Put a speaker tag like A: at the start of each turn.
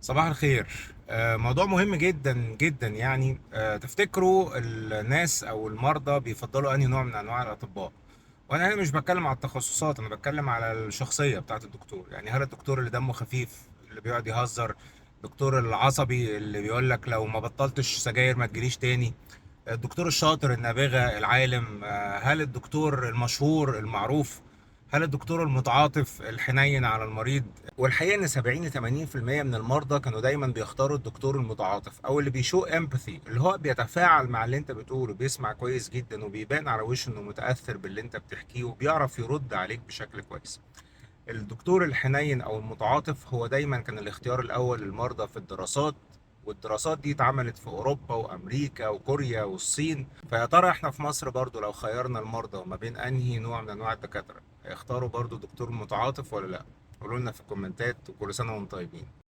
A: صباح الخير. موضوع مهم جدا جدا يعني. تفتكروا الناس او المرضى بيفضلوا انهي نوع من انواع الاطباء؟ وانا هنا مش بتكلم على التخصصات، انا بتكلم على الشخصية بتاعت الدكتور. يعني هل الدكتور اللي دمه خفيف اللي بيقعد يهزر، الدكتور العصبي اللي بيقول لك لو ما بطلتش سجاير ما تجيليش تاني، الدكتور الشاطر النابغة العالم، هل الدكتور المشهور المعروف، هل الدكتور المتعاطف الحنين على المريض؟ والحقيقة ان 70 ل 80% من المرضى كانوا دايما بيختاروا الدكتور المتعاطف او اللي بي show empathy، اللي هو بيتفاعل مع اللي انت بتقوله، بيسمع كويس جدا وبيبان على وشه انه متأثر باللي انت بتحكيه وبيعرف يرد عليك بشكل كويس. الدكتور الحنين او المتعاطف هو دايما كان الاختيار الاول للمرضى في الدراسات، والدراسات دي اتعملت في اوروبا وامريكا وكوريا والصين. فيا ترى احنا في مصر برضو لو خيرنا المرضى ما بين انهي نوع من انواع الدكاترة هيختاروا برضو دكتور متعاطف ولا لا؟ قولوا لنا في الكومنتات، وكل سنة وانتم طيبين.